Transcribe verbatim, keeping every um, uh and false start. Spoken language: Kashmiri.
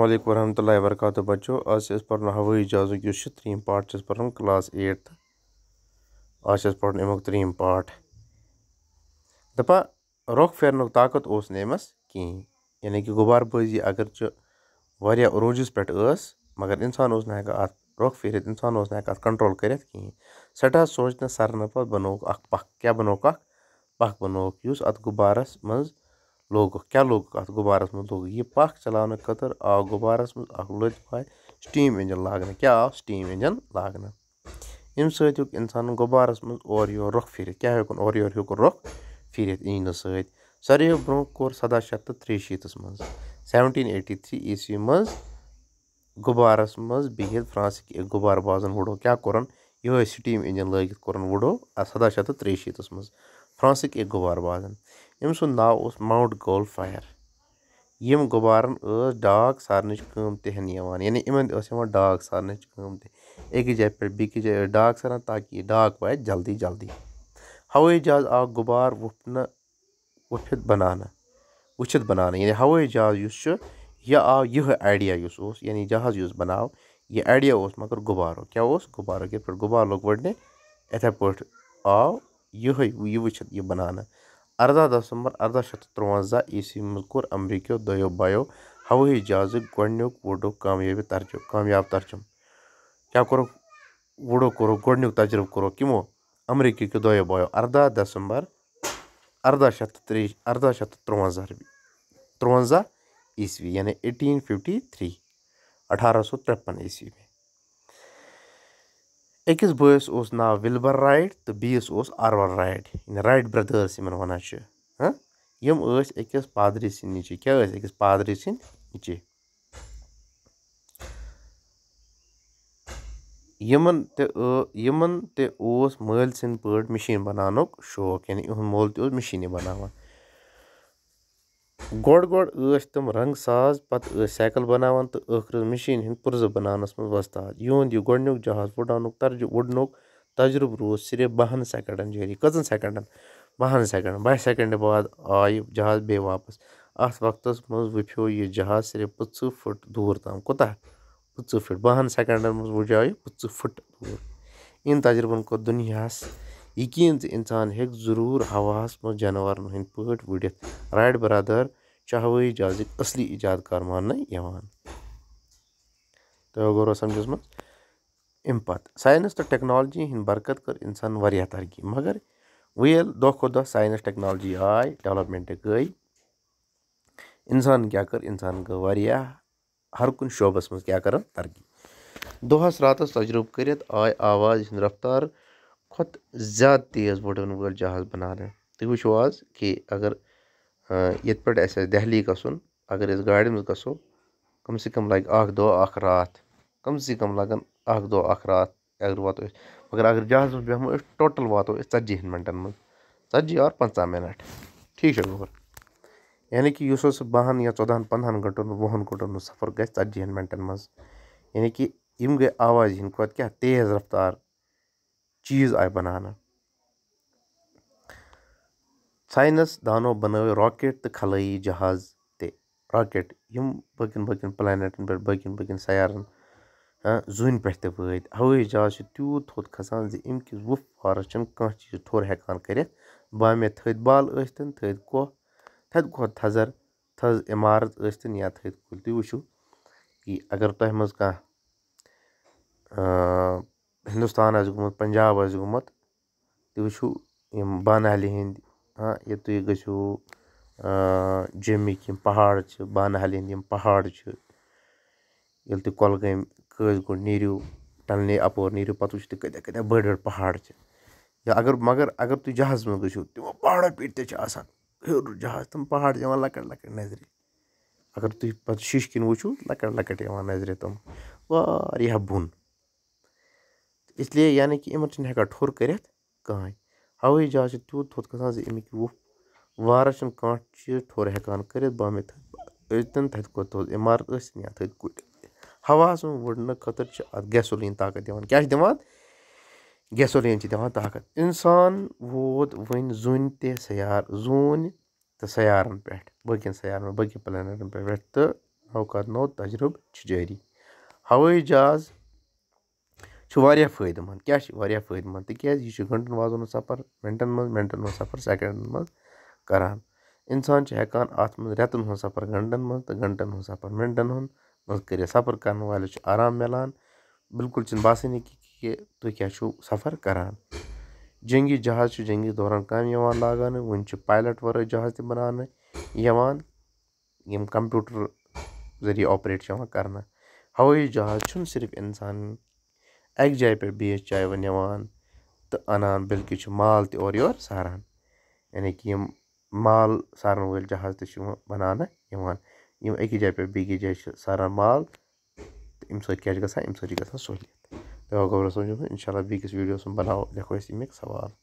وعلیکم ورحمۃ اللہ وبرکاتہ۔ بچو، آز چھِ أسۍ پرُن ہوٲیی جہازُک یُس چھُ ترٛیٚیِم پارٹ چھِ أسۍ پرُن، کلاس ایٹتھ۔ آز چھِ أسۍ پرُن اَمیُک ترٛیٚیِم پارٹ۔ دَپان، رۄخ پھیرنُک طاقت اوس نہٕ أمِس کِہیٖنۍ۔ یعنی کہِ غُبارٕ بٲزی اگرچہِ واریاہ عروٗجس پٮ۪ٹھ ٲس، مگر اِنسان اوس نہٕ ہٮ۪کان اَتھ رۄخ پھیٖرِتھ، اِنسان اوس نہٕ ہٮ۪کان اَتھ کنٹرول کٔرِتھ کِہیٖنۍ۔ سٮ۪ٹھاہ سونٛچنہٕ سرنہٕ پتہٕ بنووُکھ اکھ پکھ۔ کیٛاہ بنووُکھ؟ اکھ پکھ بنووُکھ، یُس اَتھ غُبارس منٛز لوگُکھ۔ کیٛاہ لوگُکھ اَتھ غُبارس منٛز؟ لوگُکھ۔ یہِ پکھ چلاونہٕ خٲطرٕ آو غُبارس منٛز اکھ لٔتۍ پھاے steam engine لاگنہٕ۔ کیٛاہ آو؟ Steam engine لاگنہٕ۔ اَمہِ سۭتۍ ہیوٚک اِنسانن غُبارس منٛز اورٕ یور رۄخ پھیٖرِتھ۔ کیٛاہ ہیوٚکُن اورٕ یور؟ ہیوٚکُن رۄخ پھیٖرِتھ engine سۭتۍ۔ ساروِیو برونٛہہ کوٚر سداہ شیٚتھ تہٕ ترٛیہِ شیٖتس منٛز، seventeen eighty three عیسوی منٛز، غُبارس منٛز بِہِتھ فرانسٕکۍ أکۍ غُبارٕ بازن وُڈو کیٛاہ کوٚرُن؟ یِہوٚے steam engine لٲگِتھ کوٚرُن وُڈو، آ، سداہ شیٚتھ تہٕ ترٛیہِ شیٖتس منٛز فرانسٕکۍ أکۍ غُبارٕ بازن۔ أمۍ سُنٛد ناو اوس Mount Gulfire۔ یِم غُبارن ٲس ڈاک سارنٕچ کٲم تہِ ہٮ۪نہٕ یِوان، یعنی یِمن ٲس یِوان ڈاک سارنٕچ کٲم تہِ، أکِس جایہِ پٮ۪ٹھ بیٚکِس جایہِ ٲسۍ ڈاک ساران تاکہِ یہِ ڈاک واتہِ جلدی جلدی۔ ہوٲیی جہاز آو غُبار وُپھنہٕ وُپھِتھ بناونہٕ، وُچھِتھ بناونہٕ۔ یعنی ہوٲیی جہاز یُس چھُ، یہِ آو یِہوٚے idea یُس اوس، یعنی جہاز یُس بناو، یہِ idea اوس مگر غُبارُک۔ کیٛاہ اوس؟ غُبارُک۔ یِتھ پٲٹھۍ غُبار لوٚگ وُڈنہِ، یِتھَے پٲٹھۍ آو یِہوٚے، یہِ وُچھِتھ یہِ بناونہٕ۔ ارداہ دسمبر ارداہ شیٚتھ تہٕ ترٛوَنزاہ عیسوی منٛز کوٚر امریکیو دۄیو بایو ہوٲیی جہازٕکۍ گۄڈٕنیُک وُڈُک کامیٲبی ترجُمہٕ، کامیاب ترجُمہٕ۔ کیٛاہ کوٚرُکھ؟ وُڈُک کوٚرُکھ گۄڈٕنیُک تجرُبہٕ کوٚرُکھ کِمو؟ امریکہ کیو دۄیو بایو۔ ارداہ دسمبر ارداہ شیٚتھ تہٕ ترٛیٚیہِ، ارداہ شیٚتھ تہٕ ترٛوَنزاہ رۄپیہِ، ترٛوَنزاہ عیسوی، یعنی eighteen fifty three، اَٹھارہ سَتھ ترٛپَن عیسوی میں۔ أکِس بٲیِس اوس ناو وِلبر رایٹ تہٕ بیٚیِس اوس آروَل رایٹ، یعنی رایٹ برٛدٲرٕس یِمَن وَنان چھِ۔ ہاں، یِم ٲسۍ أکِس پادری سٕنٛدۍ نیٚچِوۍ۔ کیٛاہ ٲسۍ؟ أکِس پادری سٕنٛدۍ نیٚچِوۍ۔ یِمَن تہِ ٲ-، یِمَن تہِ اوس مٲلۍ سٕنٛدۍ پٲٹھۍ مِشیٖن بَناونُک شوق، یعنی یِہُنٛد مول تہِ اوس مِشیٖنی بَناوان۔ گۄڈٕ گۄڈٕ ٲسۍ تِم رنٛگ ساز، پتہٕ ٲسۍ سایکل بناوان تہٕ ٲخرس مِشیٖن ہٕنٛدۍ پُرزٕ بناونس منٛز وۄستاد۔ یِہُنٛد یہِ گۄڈٕنیُک جہاز وُڈنُک ترجُ-، وُڈنُک تجرُبہٕ روٗد صرف بَہَن سیکنڈن جٲری۔ کٔژَن سیکنڈن؟ بَہَن سیکنڈن۔ بَہہِ سیکنڈِ بعد آو یہِ جہاز بیٚیہِ واپس۔ اَتھ وقتس منٛز وُپھیو یہِ جہاز صرف پٕنٛژٕہ فُٹ دوٗر تام۔ کوٗتاہ؟ پٕنٛژٕہ فُٹ۔ بَہَن سیکنڈن منٛز وُجاو یہِ پٕنٛژٕہ فُٹ دوٗر۔ یِہنٛدۍ تجرُبن کوٚر دُنیاہس یقین زِ انسان ہیٚکہِ ضروٗر ہوہس منٛز جانورن ہٕنٛدۍ پٲٹھۍ وُڈِتھ۔ رایٹ برادر چھِ ہوٲیی جہازٕکۍ اصلی ایجاد کار ماننہٕ یِوان۔ تۄہہِ گوٚو سمجھس منٛز؟ اَمہِ پتہٕ ساینس تہٕ ٹیکنالوجی ہٕنٛدۍ برکت کٔر انسان واریاہ ترقی، مگر وۄنۍ ییٚلہِ دۄہ کھۄتہٕ دۄہ ساینس ٹیکنالوجی آے، ڈیولپمنٹ گٔے، انسان کیٛاہ کٔر؟ انسان گٔے واریاہ ہر کُنہِ شعبس منٛز کیٛاہ کران؟ ترقی۔ دۄہس راتس تجربہٕ کٔرِتھ آے آوازِ ہٕنٛز رفتار کھۄتہٕ زیادٕ تیز وُڈن وٲلۍ جہاز بناونہٕ۔ تُہۍ وٕچھِو آز کہِ اگر، آ، ییٚتہِ پٮ۪ٹھ اَسہِ آسہِ دہلی گژھُن، اگر أسۍ گاڑِ منٛز گژھو، کم سے کم لگہِ اکھ دۄہ اکھ راتھ، کم سے کم لگن اکھ دۄہ اکھ راتھ۔ اگر واتو أسۍ، مگر اگر جہازس منٛز بیٚہمو أسۍ، ٹوٹل واتو أسۍ ژتجی ہن منٹن منٛز، ژتجی اور پنٛژاہ منٹ۔ ٹھیٖک چھا گوٚبُر؟ یعنی کہِ یُس اوس سُہ بَہَن یا ژۄدہَن، پنٛدہَن گھنٹن، وُہَن گھنٹن ہُنٛد سفر گژھِ ژتجی ہن منٹن منٛز۔ یعنی کہِ یِم گٔے آوازِ ہِنٛدۍ کھۄتہٕ کیٛاہ تیز رفتار چیٖز آیہِ بناونہٕ۔ ساینس دانو بنٲوۍ راکٹ تہٕ خلٲیی جہاز تہِ۔ راکٹ یِم باقین باقین پلانیٹن پٮ۪ٹھ، باقین باقین سیارن، ہاں، زوٗنہِ پٮ۪ٹھ تہِ وٲتۍ۔ ہوٲیی جہاز چھُ تیوٗت تھوٚد کھسان زِ اَمہِ کِس وُپھ وارس چھُنہٕ کانٛہہ چیٖز ٹھوٚر ہٮ۪کان کٔرِتھ۔ بامہِ تھٔدۍ بال ٲسۍتن، تھٔدۍ کۄہ، تھدِ کھۄتہٕ تھزر، تھٔز عمارت ٲسۍتن یا تھٔدۍ کُلۍ۔ تُہۍ وٕچھِو کہِ اگر تۄہہِ منٛز کانٛہہ، آ، ہندوستان آسہِ گوٚمُت، پنجاب آسہِ گوٚمُت، تُہۍ وٕچھِو یِم بانہالی ہِنٛدۍ، ہاں، ییٚلہِ تُہۍ گٔژھِو، آ، جیٚمِکۍ یِم پہاڑ چھِ، بانہالی ہِنٛدۍ یِم پہاڑ چھِ، ییٚلہِ تُہۍ کۄلگٲمۍ کٲنٛسہِ گوٚو نیٖرِو، ٹنلہِ اَپور نیٖرِو، پَتہٕ وٕچھِو تُہۍ کۭتیٛاہ کۭتیٛاہ بٔڑۍ بٔڑۍ پہاڑ چھِ۔ یا اگر، مگر اگر تُہۍ جہازَس منٛز گٔژھِو، تِمو پہاڑو پیٚٹھۍ تہِ چھِ آسان ہیوٚر جہاز، تِم پہاڑ چھِ یِوان لۄکٕٹۍ لۄکٕٹۍ نظرِ۔ اگر تُہۍ پَتہٕ شیٖشہٕ کِنۍ وٕچھِو، لۄکٕٹۍ لۄکٕٹۍ یِوان نظرِ تِم واریاہ بۄن۔ اس لیے یعنی کہِ یِمَن چھِنہٕ ہٮ۪کان ٹھوٚر کٔرِتھ کٕہٕنۍ۔ ہوٲیی جہاز چھِ تیوٗت تھوٚد کھسان زِ اَمِکۍ وُپھ وارَس چھِنہٕ کانٛہہ چیٖز ٹھوٚر ہٮ۪کان کٔرِتھ، بامہِ تھٔدۍ ٲسۍتَن، تھدِ کھۄتہٕ تھوٚد عمارت ٲسِتَن یا تھٔدۍ کُلۍ۔ ہواہَس منٛز وُڈنہٕ خٲطرٕ چھِ اَتھ گیسولیٖن طاقت دِوان۔ کیٛاہ چھِ دِوان؟ گیسولیٖن چھِ دِوان طاقت۔ اِنسان ووت وۄنۍ زوٗنہِ تہِ سیارٕ، زوٗنہِ تہٕ سیارَن پٮ۪ٹھ، باقیَن سیارَن، باقی پلینٹَن پٮ۪ٹھ تہٕ نوٚو کَتھ نوٚو تجرُبہٕ چھُ جٲری۔ ہوٲیی جہاز چھُ واریاہ فٲیدٕ مند۔ کیٛاہ چھُ واریاہ فٲیدٕ مند؟ تِکیٛازِ یہِ چھُ گھنٹن وادن ہُنٛد سفر منٹن منٛز، منٹن ہُنٛد سفر سیکنڈن منٛز کران۔ انسان چھُ ہٮ۪کان اتھ منٛز رٮ۪تن ہُنٛد سفر گھنٹن منٛز تہٕ گھنٹن ہُنٛد سفر منٹن ہُنٛد منٛز کٔرِتھ۔ سفر کرن وٲلِس چھُ آرام میلان۔ بالکل چھُنہٕ باسٲنی کہِ، کہِ تُہۍ کیٛاہ چھِو سفر کران۔ جنگی جہاز چھُ جنگی دوران کم یِوان لاگنہٕ۔ وۄنۍ چھُ پایلٹ ورٲے جہاز تہِ بناونہٕ یِوان، یِم کمپیوٹر ذٔریعہٕ آپریٹ چھِ یِوان کرنہٕ۔ ہوٲیی جہاز چھُنہٕ صرف انسان اکہِ جایہِ پٮ۪ٹھ بیٚیِس جایہِ نِوان تہٕ انان، بلکہِ چھُ مال تہِ اورٕ یورٕ ساران۔ یعنی کہِ یِم مال سارن وٲلۍ جہاز تہِ چھِ یِوان بناونہٕ یِوان، یِم أکِس جایہِ پٮ۪ٹھ بیٚکِس جایہِ چھِ ساران مال۔ تہٕ اَمہِ سۭتۍ کیٛاہ چھِ گژھان؟ اَمہِ سۭتۍ چھِ گژھان سہوٗلیت۔ تہٕ وۄنۍ گوٚو رسول جی، انشاءاللہ بیٚکِس ویٖڈیوَس منٛز بناوو، لیکھو أسۍ اَمِکۍ سوال۔